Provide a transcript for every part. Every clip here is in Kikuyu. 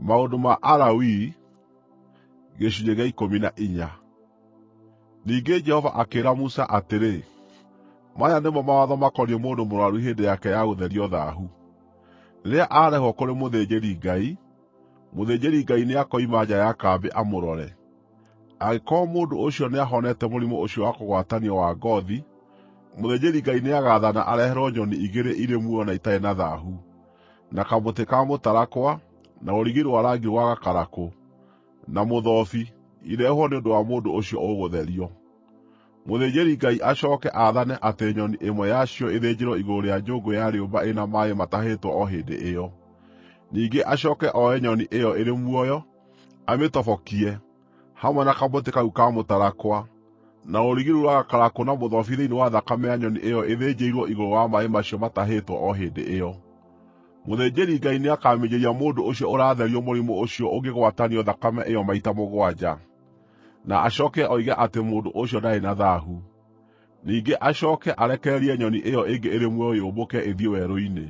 Maũndũ ma Alawii gĩcunjĩ gĩa 14. Ningĩ Jehova akĩĩra Musa atĩrĩ, “Maya nĩmo mawatho makoniĩ mũndũ mũrũaru hĩndĩ yake ya gũtherio thaahu: Rĩrĩa aarehwo kũrĩ mũthĩnjĩri-Ngai, mũthĩnjĩri-Ngai nĩakoima nja ya kambĩ amũrore. Angĩkorwo mũndũ ũcio nĩahonete mũrimũ ũcio wa kũgwatanio wa ngoothi, mũthĩnjĩri-Ngai nĩagaathana areherwo nyoni igĩrĩ irĩ muoyo na itarĩ na thaahu, na kamũtĩ ka mũtarakwa, na rũrigi rwa rangi wa gakarakũ, na mũthobi, irehwo nĩ ũndũ wa mũndũ ũcio ũgũtherio. Mũthĩnjĩri-Ngai acooke aathane atĩ nyoni ĩmwe yacio ĩthĩnjĩrwo igũrũ rĩa nyũngũ ya rĩũmba ĩna maaĩ matahĩtwo o hĩndĩ ĩyo. Ningĩ acooke oe nyoni ĩyo ĩrĩ muoyo, amĩtobokie, hamwe na kamũtĩ kau ka mũtarakwa, na rũrigi rũu rwa gakarakũ na mũthobi thĩinĩ wa thakame ya nyoni ĩyo ĩthĩnjĩirwo igũrũ wa maaĩ macio matahĩtwo o hĩndĩ ĩyo. Mũthĩnjĩri-Ngai nĩakaminjĩria mũndũ ũcio ũratherio mũrimũ ũcio ũngĩgwatanio thakame ĩyo maita mũgwanja, na acooke oige atĩ mũndũ ũcio ndarĩ na thaahu. Ningĩ acooke arekererie nyoni ĩyo ĩngĩ ĩrĩ muoyo yũmbũke ĩthiĩ werũ-inĩ.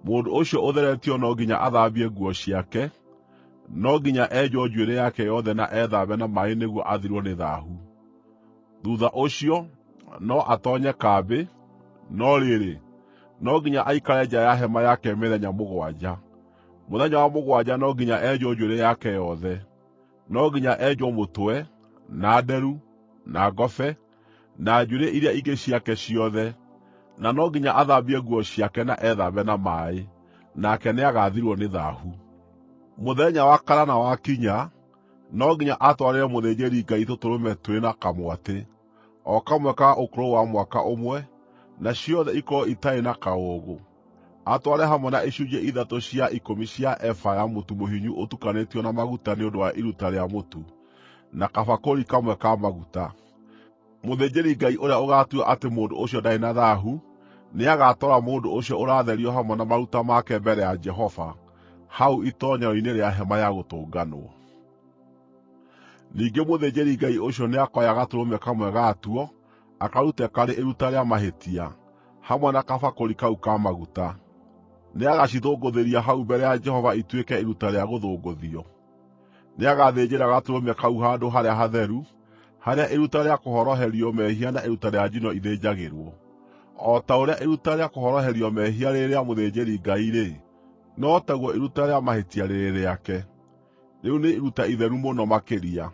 Mũndũ ũcio ũtheretio no nginya athambie nguo ciake, no nginya enjwo njuĩrĩ yake yothe na ethambe na maaĩ nĩguo athirwo nĩ thaahu. Thuutha ũcio, no atoonye kambĩ, no rĩrĩ, no nginya aikare nja ya hema yake mĩthenya mũgwanja. Mũthenya wa mũgwanja no nginya enjwo njuĩrĩ yake yothe. No nginya enjwo mũtwe, na nderu, na ngobe, na njuĩrĩ iria ingĩ ciake ciothe, na no nginya athambie nguo ciake na ethambe na maaĩ, nake nĩagathirwo nĩ thaahu. Mũthenya wa kanana wakinya, no nginya atwarĩre mũthĩnjĩri-Ngai tũtũrũme twĩrĩ na kamwatĩ, o kamwe ka ũkũrũ wa mwaka ũmwe, na ciothe ikorwo itarĩ na kaũũgũ. Atware hamwe na icunjĩ ithatũ cia ikũmi cia eba ya mũtu mũhinyu ũtukanĩtio na maguta nĩ ũndũ wa iruta rĩa mũtu, na kabakũri kamwe ka maguta. Mũthĩnjĩri-Ngai ũrĩa ũgaatua atĩ mũndũ ũcio ndarĩ na thaahu nĩagatwara mũndũ ũcio ũratherio hamwe na maruta make mbere ya Jehova hau itoonyero-inĩ rĩa Hema-ya-Gũtũnganwo. Ningĩ mũthĩnjĩri-Ngai ũcio nĩakoya gatũrũme kamwe gatuo akarute karĩ iruta rĩa mahĩtia, hamwe na kabakũri kau ka maguta. Nĩagacithũngũthĩria hau mbere ya Jehova ituĩke iruta rĩa gũthũngũthio. Nĩagathĩnjĩra gatũrũme kau handũ harĩa hatheru, harĩa iruta rĩa kũhoroherio mehia na iruta rĩa njino ithĩnjagĩrwo. O ta ũrĩa iruta rĩa kũhoroherio mehia rĩrĩ rĩa mũthĩnjĩri-Ngai-rĩ, no taguo iruta rĩa mahĩtia rĩrĩ rĩake. Rĩu nĩ iruta itheru mũno makĩria.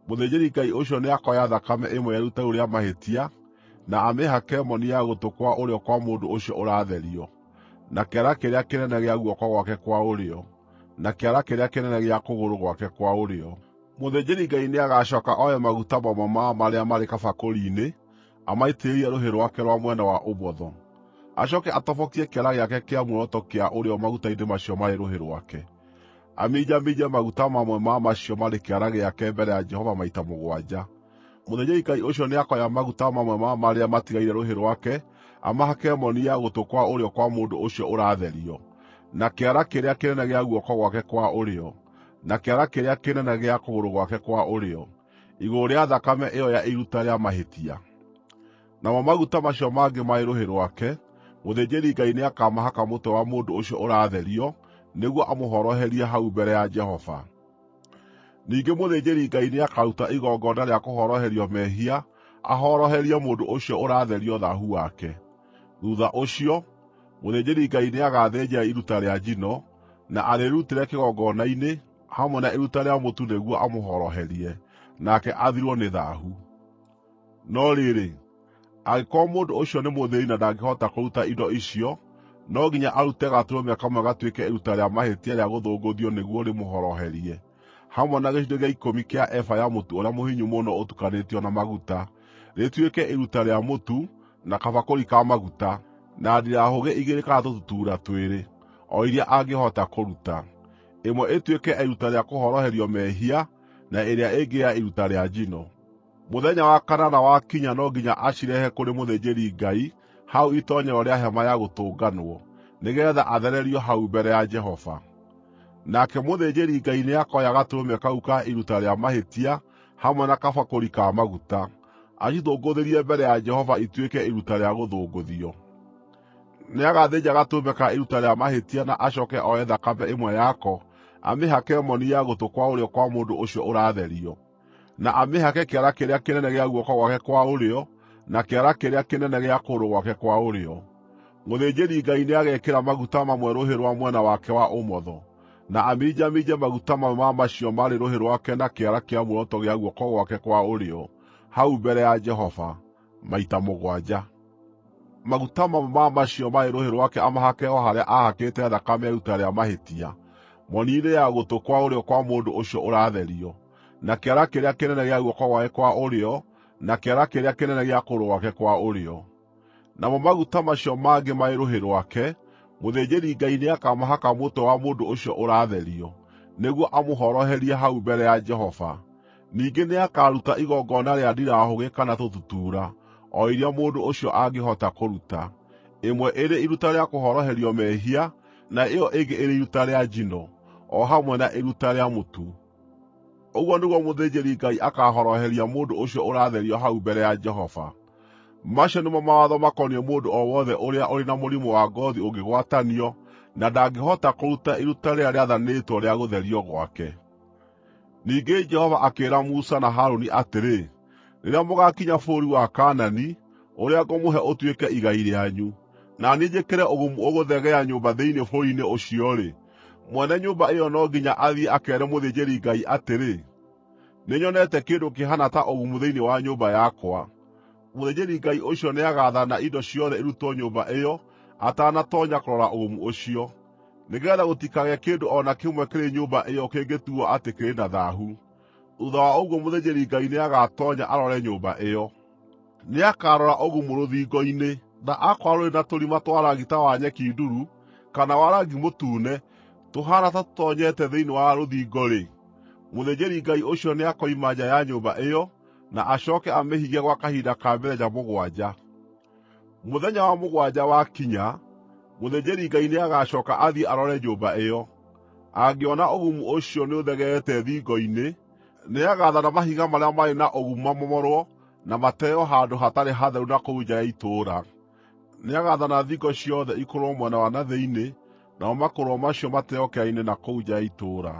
Mũthĩnjĩri-Ngai ũcio nĩakoya thakame ĩmwe ya iruta rĩu rĩa mahĩtia na amĩhake moni ya gũtũ kwa ũrĩo kwa mũndũ ũcio ũratherio, na kĩara kĩrĩa kĩnene gĩa guoko gwake kwa ũrĩo, na kĩara kĩrĩa kĩnene gĩa kũgũrũ gwake kwa ũrĩo. Mũthĩnjĩri-Ngai nĩagacooka oe maguta mamwe ma marĩa marĩ kabakũri-inĩ amaitĩrĩrie rũhĩ rwake rwa mwena wa ũmotho, acooke atobokie kĩara gĩake kĩa muoroto kĩa ũrĩo maguta-inĩ macio marĩ rũhĩ rwake. Aminjaminje maguta mamwe ma macio marĩ kĩara gĩake mbere ya Jehova maita mũgwanja. Mũthĩnjĩri-Ngai ũcio nĩakoya maguta mamwe ma marĩa matigaire rũhĩ rwake amahake moni ya gũtũ kwa ũrĩo kwa mũndũ ũcio ũratherio, na kĩara kĩrĩa kĩnene gĩa guoko gwake kwa ũrĩo, na kĩara kĩrĩa kĩnene gĩa kũgũrũ gwake kwa ũrĩo, igũrũ rĩa thakame ĩyo ya iruta rĩa mahĩtia. Namo maguta macio mangĩ marĩ rũhĩ rwake, mũthĩnjĩri-Ngai nĩakamahaka mũtwe wa mũndũ ũcio ũratherio nĩguo amũhoroherie hau mbere ya Jehova. Ningĩ mũthĩnjĩri-Ngai nĩakaruta igongona rĩa kũhoroherio mehia ahoroherie mũndũ ũcio ũratherio thaahu wake. Thuutha ũcio, mũthĩnjĩri-Ngai nĩagathĩnja iruta rĩa njino, na arĩrutĩre kĩgongona-inĩ hamwe na iruta rĩa mũtu nĩguo amũhoroherie, nake athirwo nĩ thaahu. No rĩrĩ, angĩkorwo mũndũ ũcio nĩ mũthĩĩni na ndangĩhota kũruta indo icio, no nginya arute gatũrũme kamwe gatuĩke iruta rĩa mahĩtia rĩa gũthũngũthio nĩguo rĩmũhoroherie, hamwe na gĩcunjĩ gĩa ikũmi kĩa eba ya mũtu ũrĩa mũhinyu mũno ũtukanĩtio na maguta, rĩtuĩke iruta rĩa mũtu, na kabakũri ka maguta, na ndirahũgĩ igĩrĩ kana tũtutuura twĩrĩ, o iria angĩhota kũruta. Ĩmwe ĩtuĩke ya iruta rĩa kũhoroherio mehia, na ĩrĩa ĩngĩ ya iruta rĩa njino. Mũthenya wa kanana wakinya no nginya acirehe kũrĩ mũthĩnjĩri-Ngai hau itoonyero rĩa Hema-ya-Gũtũnganwo, nĩgeetha athererio hau mbere ya Jehova. Nake mũthĩnjĩri-Ngai nĩakoya gatũrũme kau ka iruta rĩa mahĩtia hamwe na kabakũri ka maguta, acithũngũthĩrie mbere ya Jehova ituĩke iruta rĩa gũthũngũthio. Nĩagathĩnja gatũrũme ka iruta rĩa mahĩtia na acooke oe thakame ĩmwe yako amĩhake moni ya gũtũ kwa ũrĩo kwa mũndũ ũcio ũratherio, na amĩhake kĩara kĩrĩa kĩnene gĩa guoko gwake kwa ũrĩo na kĩara kĩrĩa kĩnene gĩa kũgũrũ gwake kwa ũrĩo. Mũthĩnjĩri-Ngai nĩagekĩra maguta mamwe rũhĩ rwa mwena wake wa ũmotho, na aminjaminje maguta mamwe ma macio marĩ rũhĩ rwake na kĩara kĩa muoroto gĩa guoko gwake kwa ũrĩo hau mbere ya Jehova, maita mũgwanja. Maguta mamwe ma macio marĩ rũhĩ rwake amahake o harĩa aahakĩte thakame ya iruta rĩa mahĩtia, moni-inĩ ya gũtũ kwa ũrĩo kwa mũndũ ũcio ũratherio, na kĩara kĩrĩa kĩnene gĩa guoko gwake kwa ũrĩo, na kĩara kĩrĩa kĩnene gĩa kũgũrũ gwake kwa ũrĩo. Namo maguta macio mangĩ marĩ rũhĩ rwake, mũthĩnjĩri-Ngai nĩakamahaka mũtwe wa mũndũ ũcio ũratherio, nĩguo amũhoroherie hau mbere ya Jehova. Ningĩ nĩakaruta igongona rĩa ndirahũgĩ kana tũtutuura, o iria mũndũ ũcio angĩhota kũruta, ĩmwe ĩrĩ iruta rĩa kũhoroherio mehia, na ĩyo ĩngĩ ĩrĩ iruta rĩa njino, o hamwe na iruta rĩa mũtu. Ũguo nĩguo mũthĩnjĩri-Ngai akaahoroheria mũndũ ũcio ũratherio hau mbere ya Jehova. Macio nĩmo mawatho makoniĩ mũndũ o wothe ũrĩa ũrĩ na mũrimũ wa ngoothi ũngĩgwatanio na ndangĩhota kũruta iruta rĩrĩa rĩathanĩtwo rĩa gũtherio gwake. Ningĩ Jehova akĩĩra Musa na Harũni atĩrĩ, “Rĩrĩa mũgaakinya bũrũri wa Kaanani, ũrĩa ngũmũhe ũtuĩke igai rĩanyu, na niĩ njĩkĩre ũgumu ũgũthegea nyũmba thĩinĩ bũrũri-inĩ ũcio-rĩ, mwene nyũmba ĩyo no nginya athiĩ akeere mũthĩnjĩri-Ngai atĩrĩ, ‘Nĩnyonete kĩndũ kĩhaana ta ũgumu thĩinĩ wa nyũmba yakwa.’ Mũthĩnjĩri-Ngai ũcio nĩagaathana indo ciothe irutwo nyũmba ĩyo atanatoonya kũrora ũgumu ũcio, nĩgeetha gũtikagĩe kĩndũ o na kĩmwe kĩrĩ nyũmba ĩyo kĩngĩtuuo atĩ kĩrĩ na thaahu. Thuutha wa ũguo mũthĩnjĩri-Ngai nĩagatoonya arore nyũmba ĩyo. Nĩakarora ũgumu rũthingo-inĩ, na aakora rũrĩ na tũrima twa rangi ta wa nyeki nduru kana wa rangi mũtune tũhaana ta tũtoonyete thĩinĩ wa rũthingo-rĩ, mũthĩnjĩri-Ngai ũcio nĩakoima nja ya nyũmba ĩyo na acooke amĩhinge gwa kahinda ka mĩthenya mũgwanja. Mũthenya wa mũgwanja wakinya, mũthĩnjĩri-Ngai nĩagacooka athiĩ arore nyũmba ĩyo. Angĩona ũgumu ũcio nĩũthegeete thingo-inĩ, nĩagaathana mahiga marĩa marĩ na ũgumu mamomorwo na mateo handũ hatarĩ hatheru na kũu nja ya itũũra. Nĩagaathana thingo ciothe ikũrũrwo mwena wa na thĩinĩ, namo makũrũro macio mateo kĩara-inĩ na kũu nja ya itũũra.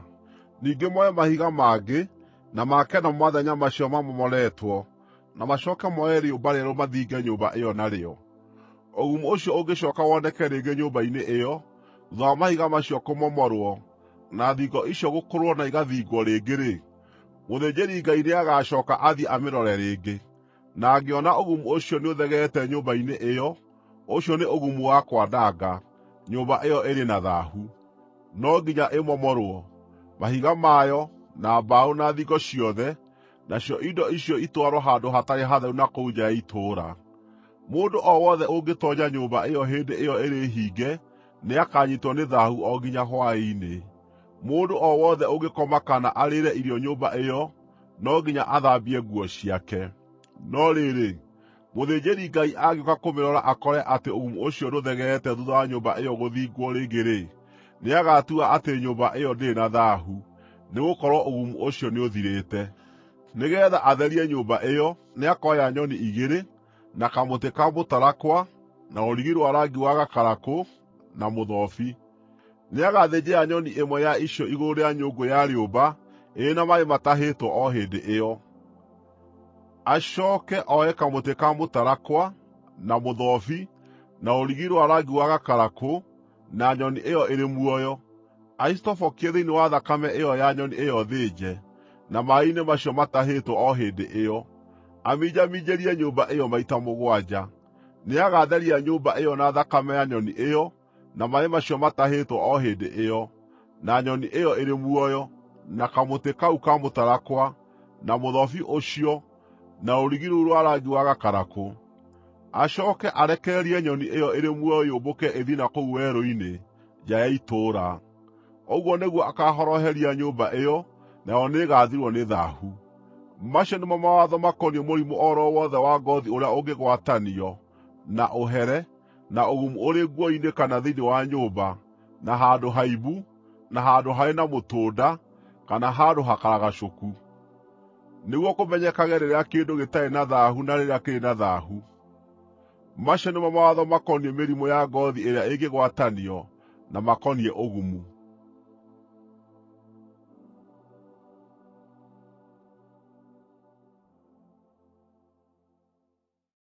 Ningĩ moe mahiga mangĩ, na make namo mathenya macio mamomoretwo, na macooke moe rĩũmba rĩerũ mathinge nyũmba ĩyo narĩo. Ũgumu ũcio ũngĩcooka woneke rĩngĩ nyũmba-inĩ ĩyo, thuutha wa mahiga macio kũmomorwo, na thingo icio gũkũrũrwo na igathingwo rĩngĩ-rĩ, mũthĩnjĩri-Ngai nĩagacooka athiĩ amĩrore rĩngĩ, na angĩona ũgumu ũcio nĩũthegeete nyũmba-inĩ ĩyo, ũcio nĩ ũgumu wa kwananga, nyũmba ĩyo ĩrĩ na thaahu. No nginya ĩmomorwo, mahiga mayo, na mbaũ na thingo ciothe, nacio indo icio itwarwo handũ hatarĩ hatheru na kũu nja ya itũũra. Mũndũ o wothe ũngĩtoonya nyũmba ĩyo hĩndĩ ĩyo ĩrĩ hinge nĩakanyiitwo nĩ thaahu o nginya hwaĩ-inĩ. Mũndũ o wothe ũngĩkoma kana arĩĩre irio nyũmba ĩyo no nginya athambie nguo ciake. No rĩrĩ, mũthĩnjĩri-Ngai angĩũka kũmĩrora akore atĩ ũgumu ũcio ndũthegeete thuutha wa nyũmba ĩyo gũthingwo rĩngĩ-rĩ, nĩagatua atĩ nyũmba ĩyo ndĩrĩ na thaahu, nĩgũkorwo ũgumu ũcio nĩũthirĩte. Nĩgeetha atherie nyũmba ĩyo, nĩakoya nyoni igĩrĩ, na kamũtĩ ka mũtarakwa, na rũrigi rwa rangi wa gakarakũ, na mũthobi. Nĩagathĩnjĩra nyoni ĩmwe ya icio igũrũ rĩa nyũngũ ya rĩũmba ĩrĩ na maaĩ matahĩtwo o hĩndĩ ĩyo. Acooke oe kamũtĩ ka mũtarakwa, na mũthobi, na rũrigi rwa rangi wa gakarakũ, na nyoni ĩyo ĩrĩ muoyo, acitobokie thĩinĩ wa thakame ĩyo ya nyoni ĩyo thĩnje, na maaĩ-inĩ macio matahĩtwo o hĩndĩ ĩyo, aminjaminjĩrie nyũmba ĩyo maita mũgwanja. Nĩagatheria nyũmba ĩyo na thakame ya nyoni ĩyo na maaĩ macio matahĩtwo o hĩndĩ ĩyo, na nyoni ĩyo ĩrĩ muoyo, na kamũtĩ kau ka mũtarakwa, na mũthobi ũcio, na rũrigi rũu rwa rangi wa gakarakũ. Acooke arekererie nyoni ĩyo ĩrĩ muoyo yũmbũke ĩthiĩ na kũu werũ-inĩ, nja ya itũũra. Ũguo nĩguo akaahoroheria nyũmba ĩyo, nayo nĩĩgathirwo nĩ thaahu. Macio nĩmo mawatho makoniĩ mũrimũ o ro wothe wa ngoothi ũrĩa ũngĩgwatanio, na ũhere, na ũgumu ũrĩ nguo-inĩ kana thĩinĩ wa nyũmba, na handũ haimbu, na handũ harĩ na mũtũnda, kana handũ hakaragacũku, nĩguo kũmenyekage rĩrĩa kĩndũ gĩtarĩ na thaahu na rĩrĩa kĩrĩ na thaahu. Macio nĩmo mawatho makoniĩ mĩrimũ ya ngoothi ĩrĩa ĩngĩgwatanio, na makoniĩ ũgumu.